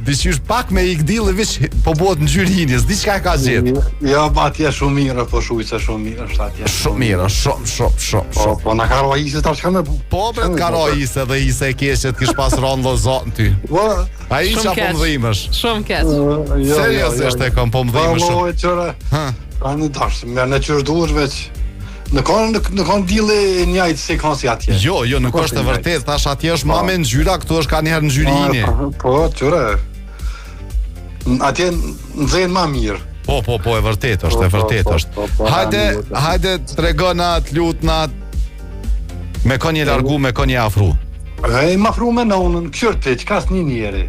diqysh pak me ik dilli veç po bëhet ngjyrë hini, s'di çka e ka gjet. Jo, po atje shumë mirë, po shuj se shumë mirë është atje. Shumë mirë, shumë shumë shumë po, shumë. Po, na ka ra hise tash çka me bu. Po bre të ka ra hise dhe hise e keqe të kish pas ra në Lozan ty. Po, ai çka po më dhimesh. Shumë keq. Jo, jo, Seriozisht e kam po më dhimesh shumë. Po, qëre. Ha. Pra në tash, me në qysh duhesh veç. Në kanë në, në kanë dilli e njëjtë si kanë si atje. Jo, jo, nuk është e vërtetë, thash atje është ma po. me ngjyra, këtu është ka një herë ngjyrë hini. Po, po, qyre. Atje nxen ma mirë. Po, po, po, e vërtetë është, e po, po, vërtetë po, është. Hajde, hajde tregona të lutna me kon je largu, me kon je afru. E, më afru me nonën, kqyr ti, çka s'ni njeri.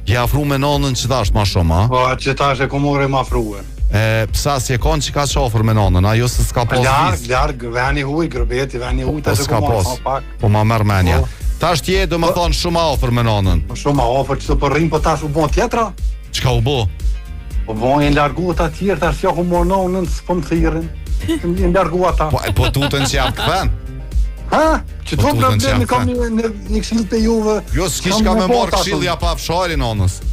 Je afru me nonën që tash ma shumë, a? Po, që tash e kom marrë ma afrue. E, pse s'je kon që kaq afër me nonën, a jo se s'ka pas Larg, vizë. larg, veni huj, gurbeti, veni huj, po, tash e kom marrë ma pak. Po ma merr menja. Po. Tash ti je domethonë shumë afër me nonën. Po shumë afër që të po rrim, po tash u bo tjetra. Çka u bo? Po bo, janë largu ata tjerë, tash ja ku marrë nonën, s'po më thirrin. Janë largu ata. Po, po tutën që jam kthen. Ha? Që po të problemi kam një, një, një këshillë te juve. Jo, s'ki çka me marrë këshillë ja pa fsharin nonës.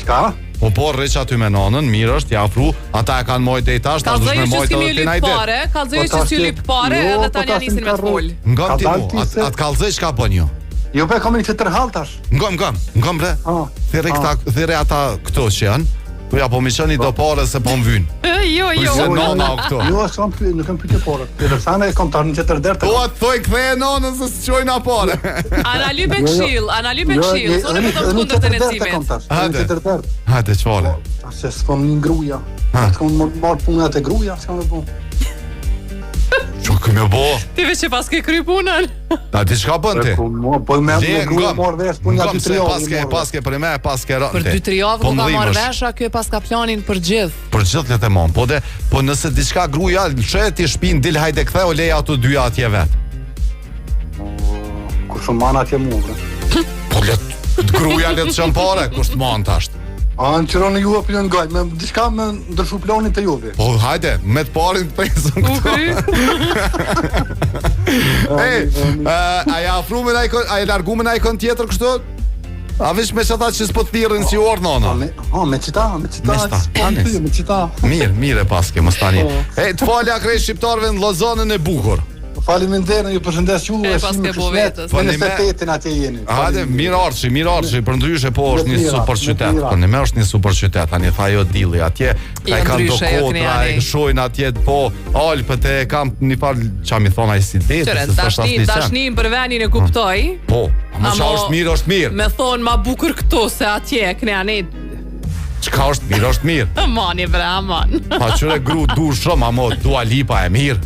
Çka? Po po rri aty me nonën, mirë është, ja afru, ata e kanë mojt deri tash, tash duhet me mojt edhe ti naj ditë. Pare, kallzoj po që s'ju lyp pare jo, edhe po tani ja nisin me të fol. Ngam ti mu, atë at kallzoj çka bën ju. Jo, po kam një tjetër hall tash. Ngam, ngam, ngam bre. Ah, thirre këta, ah. thirre ata këto që janë. Po ja, po mi çoni do pare se po më vyn. Jo, jo. Po se nona o këtu. Jo, s'kam pyetje, nuk kam pyetje pare. Tjetër thane e kam tar në tjetër derë. Po atë thoj ktheje nonën se s'çojna pare. A na lype Jo, jo. këshill, a na lype Jo, këshill, jo, thonë edhe vetëm një kundër të tjetër derë necimit. kam tash, edhe një Hajde. tjetër derë. Hajde çfarë? Po, se s'po më gruaja. Ha. S'kam marr marr punët e gruaja, s'kam me bu. Ço ke me bo? Ti veç e pas ke kry punën. Ta di çka bën ti? Po, mo, po me me grua marr vesh punë Ngam dy se tri javë. paske, paske për me, paske rënte. Për 2-3 javë po ku ka marrë mdhimesh. vesh, a ky e pas ka planin për gjithë. Për gjithë le të mon. Po de, po nëse diçka gruaja lëshe ti shtëpinë dil hajde ktheu leja ato dyja atje vet. Kush më man atje mua, bre. Po le të gruaja le të çon pare, kush të man tash. A në qëron juve po janë gajt, me diçka me ndryshu planin të juve. Po hajde, me të parin të pesën këtu. Ej, ë, a ja afru me naj kon- a e largu me naj kon tjetër kështu? A veç me çata që s'po të thirrin si orë nona? Me, ha, me qita, me qita, Me qita, s'po anis. më thy, me qita. Mirë, mirë e paske, mos tani. Po. E, të falja krejt shqiptarëve në Lozanën e bukur. Faleminderit, ju përshëndes ju E, e paske shumë bo kismet. vetës. Po Po, në 28-in atje jeni. Hajde, mirë ardhshi, mirë ardhshi, për ndryshe po është një Me të mira, super me të qytet. mira. Po në është një super qytet, tani tha jo dilli atje, ka Jo, kanë do ndryshe, jo kodra, knjani. e shohin atje po Alpët e kam një farë ça mi thon ai si det, Qëre, se s'është tashni, asnjë sen. tashni për venin e kuptoj. Po, ama ça Amo- është mirë, është mirë. Me thonë ma bukur këtu se atje, knjani. Çka është mirë, është mirë. Amani bre, aman. Pa qyre gru du shumë, amo Dua Lipa e mirë.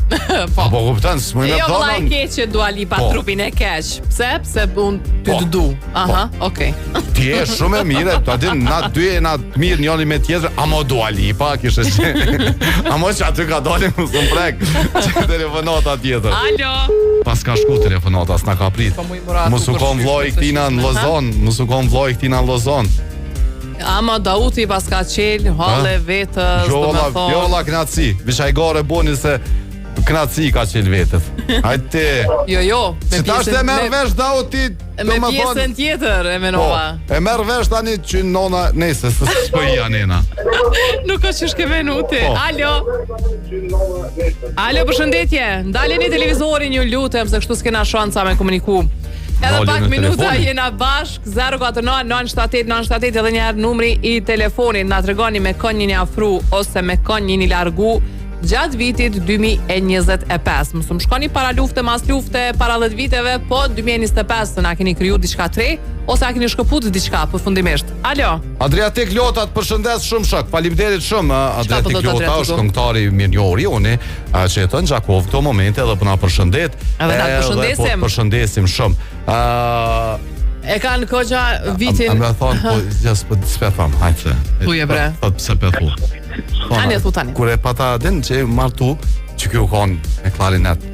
Po. Apo kupton, s'muj me Jo vlla e thonë. keqe Dua Lipa Po. trupin e keq. Pse? Pse unë ty Po. të du. Aha, okej. Ti je shumë e mirë, ta din, na dy e na të mirë njëri me tjetrin, amo Dua Lipa kishte qenë. amo që aty ka dalë mos më prek. Që telefonata tjetër. Alo. Pas ka shku telefonata, s'na ka prit. Po mu i mora Mos aty u për kon shqysh, vllai se këtina në shqysh, Lozon, mos u kon vllai këtina në Lozon. Ama Dauti pas ka qel, halle vetës, Jo do me valla, thonë. jo valla knaqësi. Veç ai gore boni se knaqësi ka qel vetet. Hajde ti. Jo, jo, me Se tash te merr me, vesh Dauti, do me më thonë. pjesën tjetër e menova. Po, e merr vesh tani që nona, nëse se s'po i janë nena. Nuk është që shke menu ti. Po. Alo. Alo, përshëndetje. Ndaleni televizorin, ju lutem, se kështu s'kena shansa me komuniku. Edhe Ndaleni pak minuta telefonin. jena bashk 049 978 978 edhe një herë numri i telefonit. Na tregoni me kënd jeni afru ose me kënd jeni largu gjatë vitit 2025. Mos më shkoni para lufte, mas lufte, para 10 viteve, po 2025 na keni kriju diçka të re ose a keni shkëput diçka përfundimisht. Alo. Adriatik Lota të përshëndes shumë shok. Faleminderit shumë ë, po Adriatik thotë Lota është Adriatiku? këngëtari i mirënjohur joni, ë, që jeton në Gjakovë këto momente edhe po na përshëndet. Edhe na të po përshëndesim. të përshëndesim shumë. Ë E kanë koqa vitin A më thon, po jas po s'pe tham, hajde se. Thuje, bre. Thot pse pe thu. Tani, thu tani. Kur e pata den që e martu, që kjo kon me klarinet.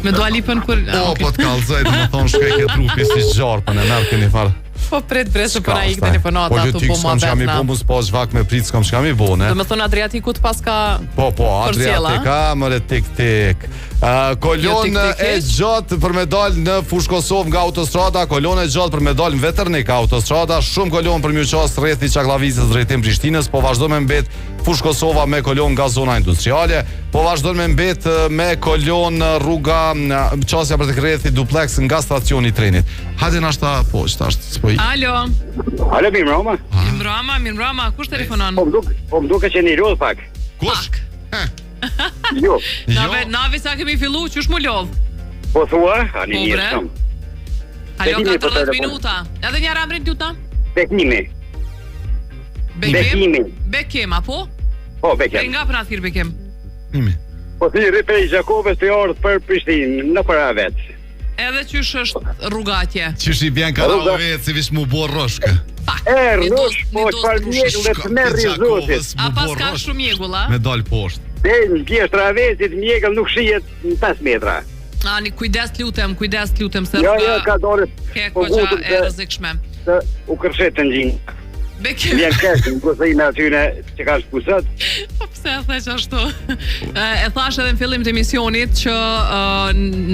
Me Dua Lipën kur Po, Ah, okej. po të kallzoj, do të thonë shkoj ke trupi si zharpën e merr keni far. Po pret bre se po na ik Ka, telefonata Po ato ti po s'kam mua çka mi vetna. bo, mos pas vak me prit, s'kam çka mi bo, ne. Do me thonë Adriatiku të pas ka Po, po, Përcjella, Adriatik, a, mëre tik tik. Uh, Jo, kolonë tik, tik, e hiq. gjatë për me dal në Fushë Kosovë nga autostrada, kolonë e gjatë për me dal në Vetërnik autostrada, shumë kolonë për mju qas rrethi Çaklavicës drejtim Prishtinës, po vazhdon me mbet Fushë Kosova me kolonë nga zona industriale, po vazhdon me mbet eh, me kolonë rruga eh, qasja për të rrethi duplex nga stacioni i trenit. Hajde nashta, po, tash s'po i. Alo. Alo, mirë mbrëma. Mirë mbrëma, mirë mbrëma. Kush telefonon? Po më duk, po më duket që një lodh pak. Kush? Jo. Nave, nave sa kemi fillu, qysh mu lodh? Po thua, ani Po, mirë bre. shumë. Alo Bekimi po 40 telefon. minuta. Edhe një herë emrin lutem? Bekimi. Bekim. Bekimi. Bekim, apo? Po, Prej Bekim. nga për athir Bekim? Po thirri prej Gjakovës të ardhë për Prishtinë, në para vetë. Edhe qysh është rruga atje? Qysh i bjen Rruga- si vish mu bo rroshkë. E, Një rrush, dozë- po një dozë çfarë rrush. mjegull dhe të merr i Zotit. A pas ka shumë mjegull, a? Me dal poshtë. Deri në pjesë travesit mjegull nuk shihet në 5 metra. Ani, kujdes lutem, kujdes lutem se Jo, rruga jo, ka dorë. ke po koqa gutëm e se- rrezikshme. Se u kërshit të ngjinë. Bekim. Vjen keq në gozhime atyne që kanë shku sot. Po pse e thesh ashtu? E e thash edhe në fillim të emisionit që uh,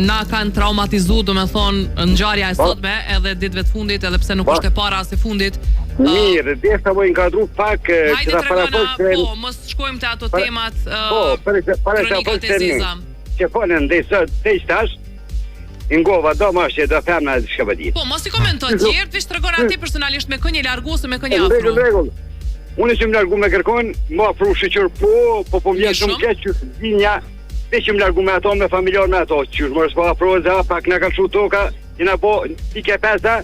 na kanë traumatizu, do me thonë, ngjarja e Po. sotme edhe ditëve të fundit, edhe pse nuk Po. është e para as e fundit. Mirë, desha më inkadru pak e, Hajde që ta tregona, parafol po, mos shkojmë te ato Para- temat, uh, Po, para se para se kronikat fol e zeza. Që folën dhe sot te tash. I ngova do ma që do femna diçka pa ditë. Po, mos i komento të tjerë, veç tregona ti personalisht me kënje largu ose me kënje Në afru. rregull, rregull. Unë që jam largu me kërkon, më afru shyqyr po, po po vjen shumë keq që dinja, veç që jam largu me ato, me familjar me ato, që është mërës po afrohet za, pak na ka lshu toka, jena bo pikë e pesa,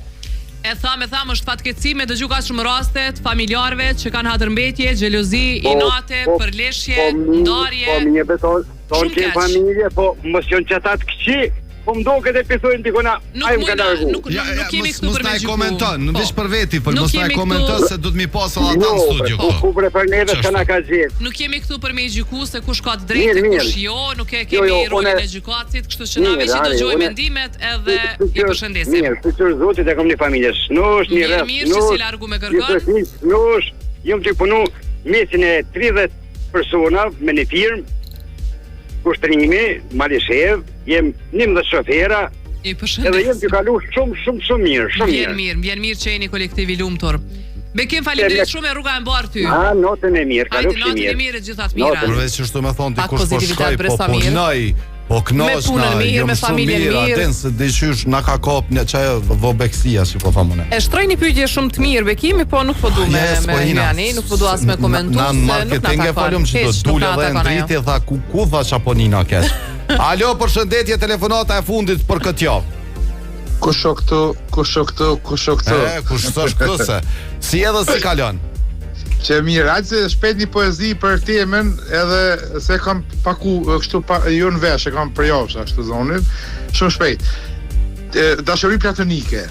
E thamë, e thamë, është fatkeqësi me dëgju kaq shumë raste të familjarëve që kanë hatërmbetje, xhelozi, po, inate, po, përleshje, po, ndarje. Po, mirë beton, tonë kemi familje, po mos janë qata të këqij, Po më doket e pisojnë dikona, ai më ka largu. Nuk, nuk, nuk jemi këtu për me gjyku. Komenton, nuk po. për veti, por mos na e komenton se do të mi pas edhe ata në studio po. Ku bre për neve s'ka na ka gjetë. Nuk jemi këtu për me gjyku se kush ka të drejtë e kush jo, nuk e kemi jo, jo, rolin e gjykatësit, kështu që na veç i dëgjojmë mendimet edhe i përshëndesim. Mirë, shyqyr Zotit e kam një familje, shnosh, një rreth, mirë që s'je largu me kërkon. Shnosh, jam tu punu mesin e 30 persona me një firmë, Kushtrimi, Malishevë, jem 11 shofera. I përshëndes. Edhe jem tu kalu shumë shumë shumë mirë, shumë mirë. Vjen mirë, vjen mirë që jeni kolektiv i lumtur. Bekim, faleminderit shumë e rruga e mbarë ty. Ha, natën e mirë, kalofshi mirë. Natën e mirë, gjitha të mira. Përveç që shtu me thonë, dikush po shkoj, po punoj, po kënaqna, me punën mirë, me familjen mirë, mirë. Den se diqysh na ka kap një çajo vobeksia si po them unë. E shtroj një pyetje shumë të mirë Bekimi, po nuk po du me yes, po me ani, nuk po du as me komentu se nuk na takon. Na folëm që do dule dhe ndriti tha ku ku tha çapo nina keq. Alo, përshëndetje telefonata e fundit për këtë javë. Kush o këtu, kush o këtu, kush o këtu? E, kush është këtu se? Si edhe si kalon? Që mirë, hajde se shpejt një poezi për temën, edhe se kam paku kështu pa, jo në vesh, e kam për javë ashtu zonin, shumë shpejt. E, dashuri platonike.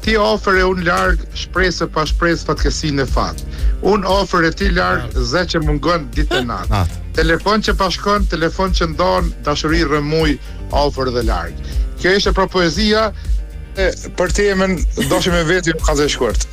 Ti afër e unë larg, shpresë pa shpresë, fatkeqësi në fat. Unë afër e ti larg, zë që mungon ditë e natë. Telefon që bashkon, telefon që ndan, dashuri rrëmujë, afër dhe larg. Kjo ishte pra poezia e, për temën dashje me veti ka zë shkurt.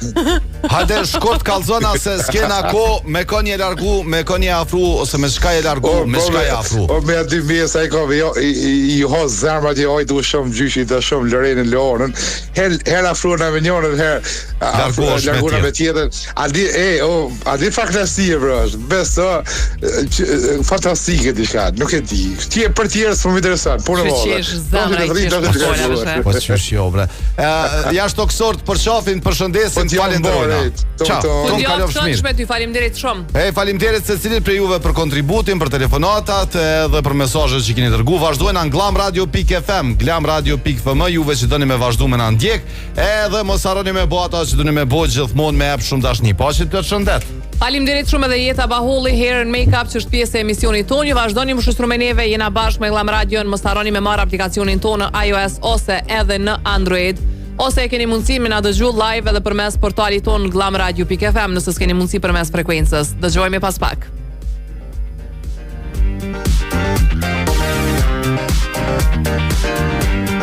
Hajde shkurt kallzona se s'kena ko me kon je largu, me kon je afru ose me çka je largu, o, me çka je afru. O me aty vje sa i ka jo i, i, i ho zemra ti oj du shumë gjyshi të shumë Lorenën Leonën. Her her afrohna me njërën, her largohesh me, me tjetrën. A di e o a di fa kënaqësie bro, është beso fantastike diçka, nuk e di. Ti e për tjerë s'më intereson, punë valla. Qesh zemra i qesh. Po qysh jo bre. Ë jashtë toksor të përqafim, përshëndesim, po falenderojna. Ciao. Ton kalofsh mirë. Ty faleminderit shumë. Ej, faleminderit secilit prej juve për kontributin, për telefonatat edhe për mesazhet që keni dërgu. Vazhdojna në glamradio.fm, glamradio.fm, juve që doni me vazhdu me na ndjek, edhe mos harroni me bo ato që doni me bo gjithmonë me jep shumë dashni. Paçi të shëndet. Faleminderit shumë edhe Jeta Baholli, Hair and Makeup që është pjesë e emisionit tonë. Ju vazhdoni më shoqëru me neve, jena bashkë me Glam Radion, mos harroni me marr aplikacionin tonë në iOS ose edhe në Android ose e keni mundësi me na dëgju live edhe përmes portalit tonë glamradio.fm nëse s'keni mundësi përmes frekuencës. Dëgjohemi pas pak.